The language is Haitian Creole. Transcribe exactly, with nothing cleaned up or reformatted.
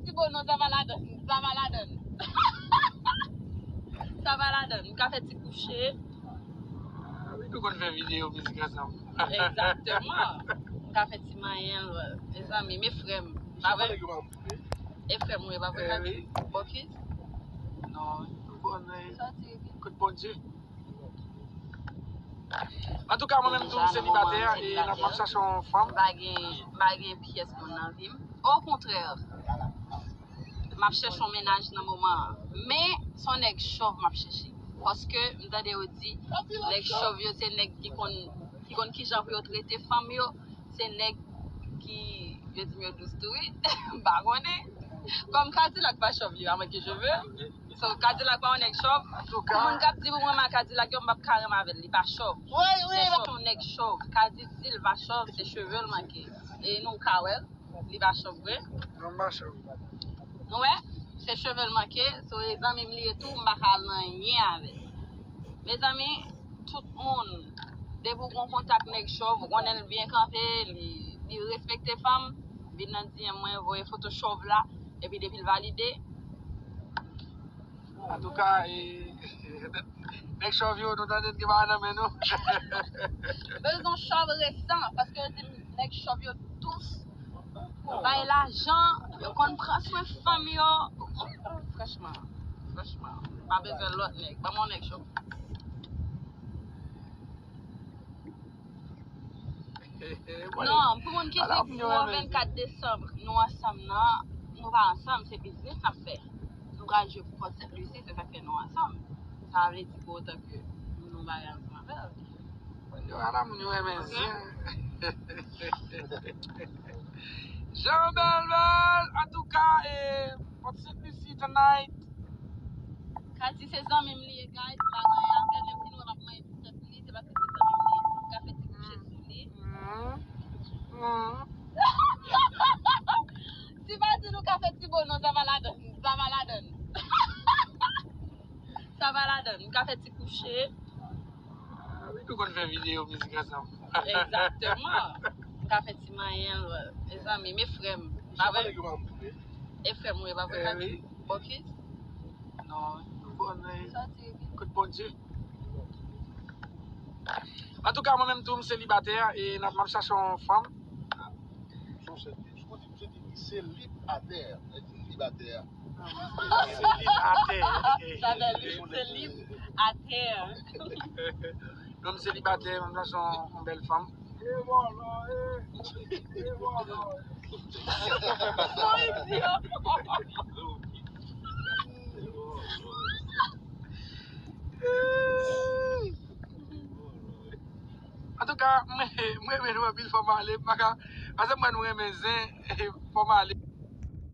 Ti bo non, sa va ladan, sa va ladan. Sa va ladan, m ka fè ti kouche. Wi, nou konn fè videyo mizik ansanm. Egzakteman. M ka fè ti manyen l, mezanmi, men frè m. Pa vre? E frè m, wi, pa vre? Eh, wi. Bokis? Non, nou konn, eh, kout Bondye. Antouka, mwen menm tou, m selibatè, e m ap chache yon fanm. M pa gen, m pa gen pyès moun nan vi m. Okontrè, m ap chèche yon mennaj nan moman an. Men, se yon nèg chòv m ap chèche. Paske, m tande yo di, nèg chòv yo, se nèg ki konn, ki konn kijan pou yo trete fanm yo. Se nèg ki, yo di m yo dous tou, wi. M pa konnen. Kòm Kadilak pa chòv, li pa manke cheve. So, Kadilak pa yon nèg chòv. Pou moun k ap di pou mwen renmen Kadilak yo, m p ap ka renmen avè l, li pa chòv. Wi, wi. Se chòv, yon nèg chòv. Kadi di l pa chòv, se cheve l manke. E nou ka wè l, li pa chòv vre. Non, m pa chòv. Nou wè? Se cheve l manke. So, e zanmi m li ye tou, m pa ka al nan anyen avè l. Mezanmi, tout moun, depi w gon kontak nèg chòv, ou konnen l byen kanpe, li, li respekte fanm, vin nan D M mwen, voye foto chòv la, epi depi l valide. Antouka, e, nèg chòv yo, nou tande n gen bagay nan men nou. Bezwen chòv resan, paske yo di m nèg chòv yo dous. Bay lajan, yo konn pran swen fanm yo. Franchman, franchman, pa bezwen lòt nèg. Ban m yon nèg chòv. Non, pou moun ki di pou vennkat desanm, nou ansanm nan, nou pa ansanm, se biznis n ap fè. Nou pral jwe pou Pòt Sent Lisi, se sa k fè nou ansanm. Sa vle di pou otan ke nou bagay ansanm avè l. Yo, ala moun yo renmen zen. Jan bèl bèl, antouka, e, Pòt Sent Lisi tonight. Kadi se zanmi m li ye, guys, m pa gen anyen avè l, menm si nou wè m ap manje ti tèt li, se paske se zanmi m li ye. M ka fè ti kouche sou li. Si pa di nou ka fè ti bo non, sa va ladan, sa va ladan. Sa va ladan, m ka fè ti kouche. Ah, wi, nou konn fè videyo mizik ansanm. Egzakteman. M ka fè ti manyen l, mezanmi, men frè m. Pa vre? E frè m, wi, pa vre? Eh, wi. Bokis? Non, nou konn, eh, kout Bondye. Antouka, mwen menm tou, m selibatè, e n ap, m ap chache yon fanm. Selib atè. Li di selib atè. Selib atè. Sa vle li selib atè. Non, m selibatè, m nan yon, yon bèl fanm. Bon, idyo. Antouka, mwen, mwen renmen nou anpil, fò m ale, m pa ka, paske mwen, nou renmen zen, fò m ale.